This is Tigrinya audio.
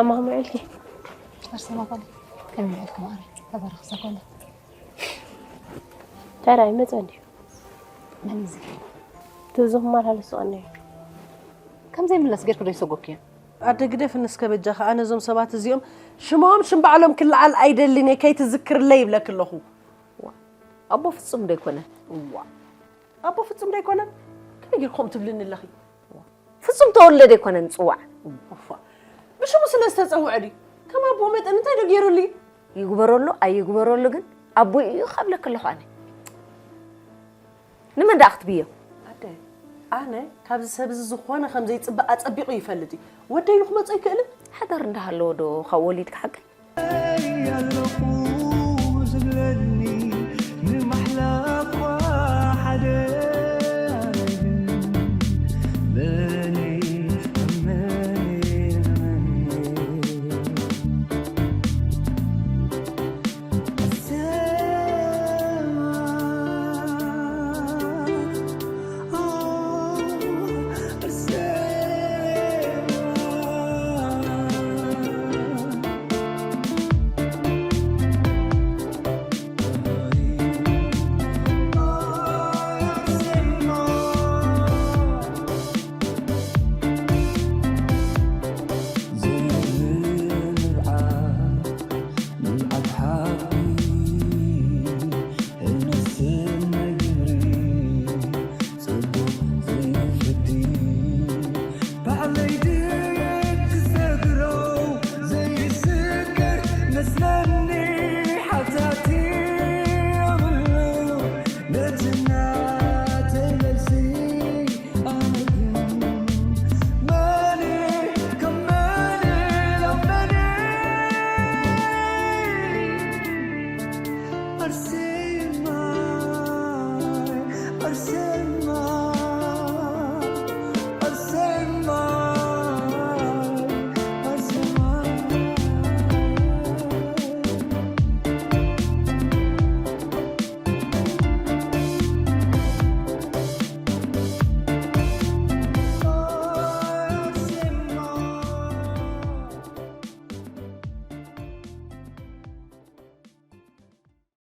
ኣማ ከመይ ውዒልኪ? ኣርሰማ ጓለይ፣ ከመይ ውዒልኪ ማዕረይ? ተባረኽ እዛ ጓለይ። እንታይ ደኣ ኣይመጸን ድዩ? መን እዩ እዚ? እቲ ዝኽመላለስ ዝቐነዩ። ከም ዘይምለስ ጌርኪ ዶ ይሰጎግክዮ? ኣደ ግደፍኒ እስከ በጃኻ፣ ኣነ እዞም ሰባት እዚኦም ሽሞም ሽም ባዕሎም ክለዓል ኣይደልን እየ፣ ከይትዝክርለይ ይብለኪ ኣለኹ። ኣቦ ፍጹም ዶ ኣይኮነን? እዋ ኣቦ ፍጹም ዶ ኣይኮነን? ከመይ ጌርኩም ትብልኒ ኣለኺ? ፍጹም ተወልደ ዶ ኣይኮነን ዝጽዋዕ? እዋ ብሽሙ ስለ ዝተጸውዐ ድዩ? ከም ኣቦ መጠን እንታይ ዶ ገይሩልይ? ይግበረሉ ኣይግበረሉ ግን ኣቦይ እዩ ካብ ለክ ኣለኹ ኣነ። ንመን ደኣ ክትብዮ? ኣደ ኣነ ካብዚ ሰብ እዚ ዝኾነ ከም ዘይጽበ ኣጸቢቑ ይፈልጥ እዩ። ወደይ ኢሉ ክመጾ ኣይክእልን። ሓዳር እንዳሃለዎ ዶ ካብ ወሊድካ ሓቀይ?